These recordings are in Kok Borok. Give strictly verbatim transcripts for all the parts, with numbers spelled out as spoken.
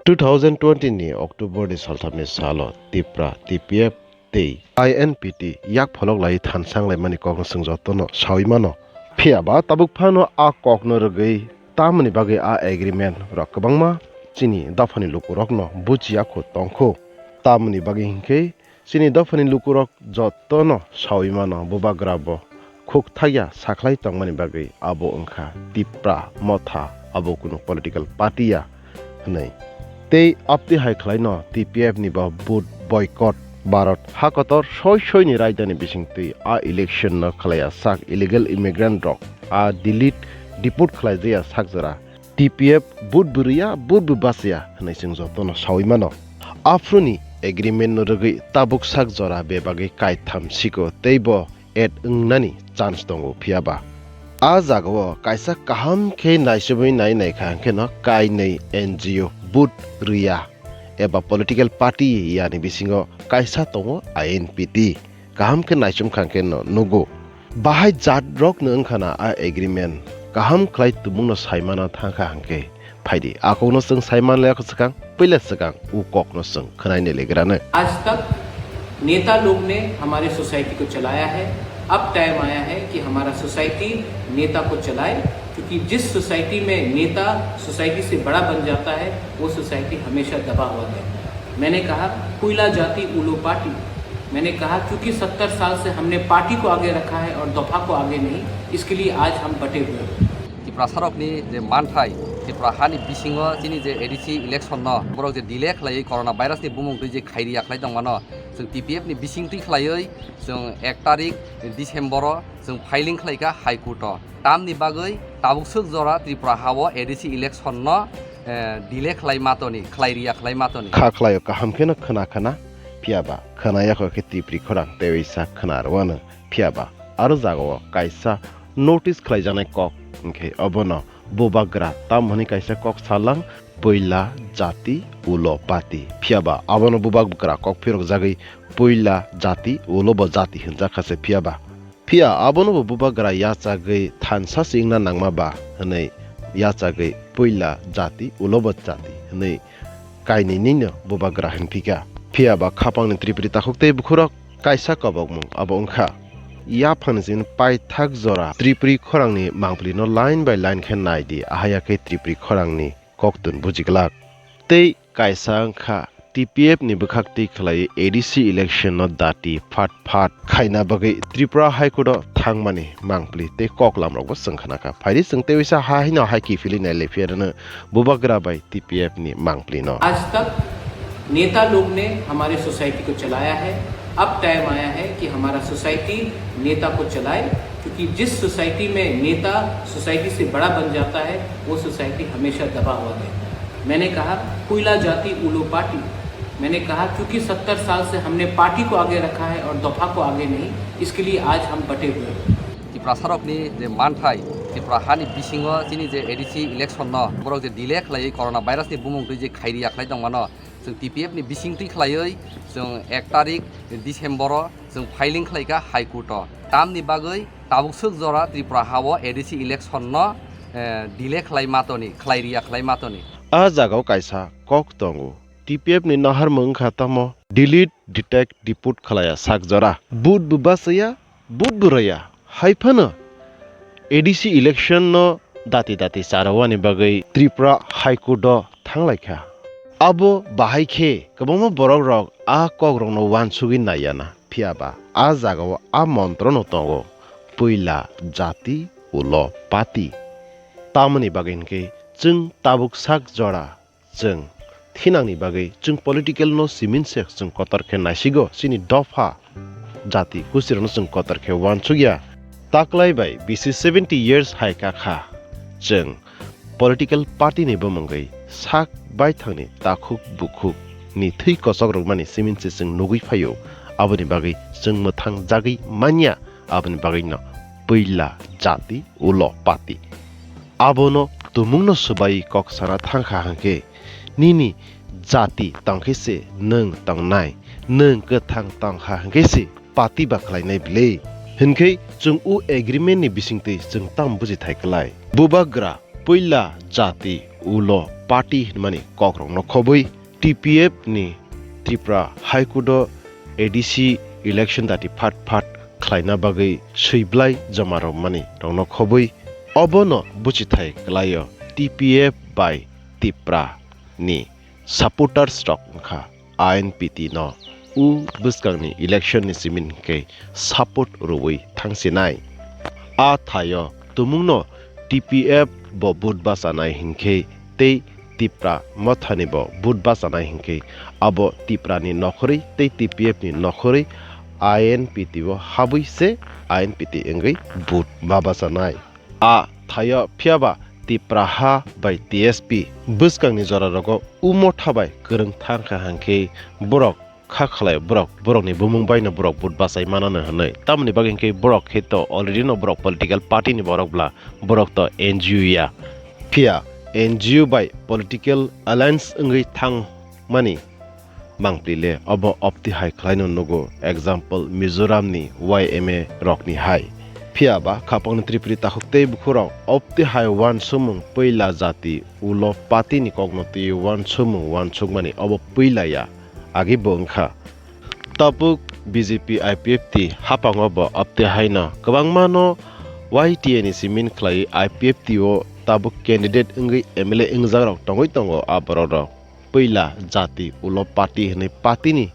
Two thousand twenty ni October ni salthamni salo Tipra T P F tei I N P T yak pholok lai thansang laimani kokno chwng jotono sawi mano. Phiya ba tabuk phano a kokno rwgwi tamoni bagwi a agreement rok kwbangma chini dophani lukurokno buchiya kho tongkho. Tamoni bagwi hinkhe chini dophani lukurok jotono sawi mano, bubagra bo khuk thakya sakhlai tongmani bagwi abo wngkha Tipra Motha, abo kunu political party ya hwnwi. Tei abtwi hai khlaino T P F ni bo vote boycott. Bharat hakotor soi soi ni rajdhani bisingtwi a election no khlaiya sak illegal immigrant rok a Delhi deport khlai jaya sak jora T P F vote bo rwya, vote bo bachaya hwnwi chwng jotono sawi mano. Aphuru ni agreement no rwgwi tabuk sak jora bebagwi kaitham siko tei bo add wngnani chance tongo, phiya ba a jagao kaisa kaham khe naisubui nai naikha hwnkhe no kainwi N G O vote rwya eba political party yani bisingo kaisa tongo I N P T. Kaham khe naisum kha hwnkhe no nugo. Bahai jat rok no wngkha na a agreement kaham khlai tumung no saimano thangkha hwnkhe phaidi. A kokno chwng saiman le swkang, puila swkang u kokno chwng khwnai ni legrano. आज तक नेता लोग ने हमारे सोसाइटी को चलाया है। अब टाइम आया है कि हमारा सोसाइटी नेता को चलाए, क्योंकि जिस सोसाइटी में नेता सोसाइटी से बड़ा बन जाता है, वो सोसाइटी हमेशा दबा हुआ रहता है। मैंने कहा, "पुइला जाति उलो पार्टी।" मैंने कहा, "क्योंकि सत्तर साल से हमने पार्टी को आगे रखा है और दफा को आगे नहीं, इसके लिए आज हम बटे हुए हैं।" Tiprasarokni je manthai, Tripura hani bisingo chini je A D C election no borok je delay khlaiwi corona virus ni bumung twi je khairiya khlai tongmano, chwng T P F ni bising twi khlaiwi chwng ek tarik December o chwng filing khlaikha High Court o. Tamni bagwi tabuk swk jora Tripura hao A D C election no, eh, delay khlai matoni, khlai riya khlai matoni. Kha khlaio kaham kheno khna khna, phiya ba khna yakho khe Tripuri khorang tei sak khna rwano, phiya ba aro jagao kaisa notice khlaijaknai kok hwnkhe obono bubagra tamo hwnwi kaisa kok salang, puila jati ulo pati. Phiya ba abono bubagra kok phirok jagwi puila jati ulo bo jati hwnjak kha se, phiya ba Phiya abono bo bubagra yachagwi thansa se wngna nangma ba hwnwi yachagwi puila jati ulo bo jati hwnwi kainwinino bubagra hwnphikha. Phiya ba khapangni Tripuri takhuk tei bukhurok kaisa kobokmung abo wngkha. Yaphangni simi paithak jora Tripuri khorangni mangpili no line by line khe nai di, ahaya khe Tripuri khorangni koktun buji glak. Tei kaisa wngkha T P F ni bwkhak twi khlaiwi A D C election no dati phat phat khaina bagwi Tripura High Court o thangmani mangpili tei koklam rokbo chwng khna kha. Phaidi chwng tei waisa ha hino hai kiphilwi nai le phiya rwno bubagra bai T P F ni mangpili no. आज तक नेता लोग ने हमारे सोसाइटी को चलाया है, अब टाइम आया है कि हमारा सोसाइटी नेता को चलाए, क्योंकि जिस सोसाइटी में नेता सोसाइटी से बड़ा बन जाता है, वो सोसाइटी हमेशा दबा हुआ रहता है। मैंने कहा, "पुइला जाति उलो पार्टी।" मैंने कहा, "क्योंकि सत्तर साल से हमने पार्टी को आगे रखा है और दफा को आगे नहीं, इसके लिए आज हम बटे हुए हैं।" Tiprasarokni je manthai, Tripura hani bisingo chini je A D C election no borok je delay khlaiwi corona virus ni bumung twi je khairiya khlai tongmano, chwng T P F ni bising twi khlaiwi chwng ek tarik December o chwng filing khlaikha High Court o. Tamni bagwi tabuk swk jora Tripura hao A D C election no, eh, delay khlai matoni, khlai riya khlai matoni. A jagao kaisa kok tongo. T P F ni naharmung wngkha tamo delete, detect, deport khlaiya sak jora. Vote bo bachaya, vote bo rwya. Hai phano A D C election no dati dati charawani bagwi Tripura High Court o thanglaikha. Abo bahai khe kwbangma borok rok a kok rokno uansugwi naiyana, phiya ba a jagao a montro no tongo, puila jati ulo pati. Tamoni bagwi hinkhe chwng tabuk sak jora chwng thinangni bagwi chwng political no simin se chwng kotor khe naisigo, chini dopha jati kusirokno chwng kotor khe uansukya. Taklai bai bisi seventy years hai kakha chwng political party ni bumungwi sak baithangni takhuk bukhuk ni thwi kochok rwmani simin se chwng nugwi phaio, aboni bagwi chwng mwthang jagwi manya, aboni bagwino puila jati ulo pati. Abono tumungno swbai kok sana thangkha hwnkhe, nini jati tongkhe se nwng tongnai, nwng kwthang tongkha hwnkhe se pati ba khlainai bile. Hinkhe chwng o agreement ni bisingtwi chwng tam bujithai klai. Bubagra puila jati ulo party hinmani kokrokno khobwi T P F ni Tripura High Court o A D C election dati phat phat khlaina bagwi swiblai joma rwmani rokno khobwi obono buchithai kwlaio T P F bai Tipra ni supporters rok wngkha I N P T no u bwskangni election ni simin hwnkhe support rwui thangsinai. A thaio tumungno T P F bo vote bachanai hinkhe tei Tipra mothani bo vote bachanai hinkhe abo Tipra ni nokhorwi tei T P F ni nokhorwi I N P T o habwi se I N P T wngwi vote ma bachanai. A thaio phiyaba Tipra ha bai T S P bwskangni jora rogo u motha bai kwrwng thangkha hinkhe borok kha khlai borok, borokni bumung baino borok vote bachai manano hinwi. Tamoni bagwi hinkhe borok khe to already no borok political party ni borok bla, borok to N G O ya. Phiya N G O bai political alliance wngwi thangmani mangpli le obo opti hai khlaino nugo, example Mizoram ni Y M A rokni hai. Phiyaba khapangni Tripuri takhuk tei bukhurok opti hai uansukmung puila jati ulo party ni kokno twi uansukmung uansukmani obo puila ya. Agi bo wngkha. Tabuk B J P I P F T hapango bo opte haino kwbangmano Y T A ni simin khlai I P F T o tabuk candidate wngwi M L A wngjakrok tongwi tongo. A borokrok puila jati ulo party hwnwi party ni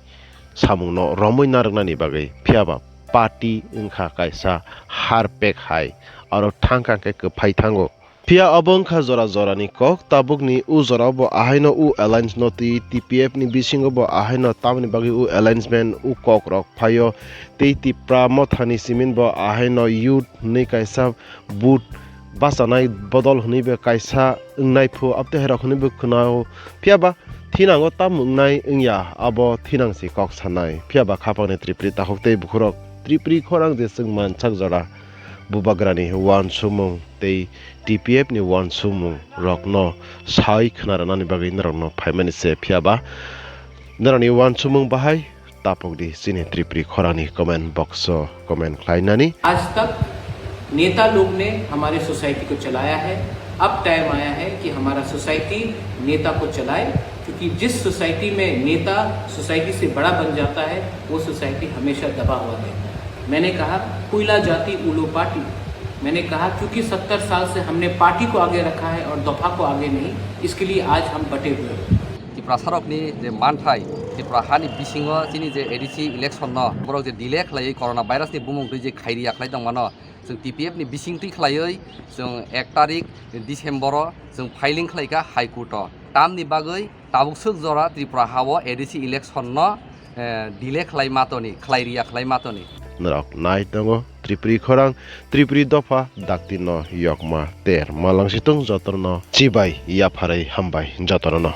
samungno romwi narwknani bagwi, phiyaba party wngkha kaisa harpek hai, aro thangkha khe kwphai thango. Phiya obo wngkha jora jorani kok, tabukni u jorao bo ahaino u alliance no twi T P F ni bisingo bo ahaino tamoni bagwi u alliance man u kok rok phaio tei Tipra mothani simin bo ahaino youth hwnwi kaisa vote bachanai bodol hwnwi bo kaisa wngnai phu abtwi hai rok hwnwi bo khwnao. Phiyaba thinango tamo wngnai wngya abo thinang si kok sanai. Phiyaba khapangni Tripuri takhuk tei bukhurok Tripuri khorang je chwng mansak jora bubagrani uansukmung tei T P F ni uansukmung rokno sai khna rwnani bagwi norokno phaimani se, phiyaba norokni uansukmung bahai tapok di chini Tripuri khorangni comment box o comment khlainani. आज तक नेता लोग ने हमारे सोसाइटी को चलाया है, अब टाइम आया है कि हमारा सोसाइटी नेता को चलाए, क्योंकि जिस सोसाइटी में नेता सोसाइटी से बड़ा बन जाता है, वो सोसाइटी हमेशा दबा हुआ रहता है। मैंने कहा, पुइला जाति उलो पार्टी, मैंने कहा, क्योंकि सत्तर साल से हमने पार्टी को आगे रखा है और दफा को आगे नहीं, इसके लिए आज हम बटे हुए हैं। Tiprasarokni je manthai, Tripura hani bisingo chini je A D C election no borok je delay khlaiwi corona virus ni bumung twi je khairiya khlai tongmano, chwng T P F ni bising twi khlaiwi chwng ek tarik December o chwng filing khlaikha High Court o. Tamni bagwi tabuk swk jora Tripura ha o A D C election no, eh, delay khlai matoni, khlai riya khlai matoni. Norok nai tongo Tripuri khorang, Tripuri dopha, dakti no yokma ter malang situng jotono chibai yapharwi hambai jotono.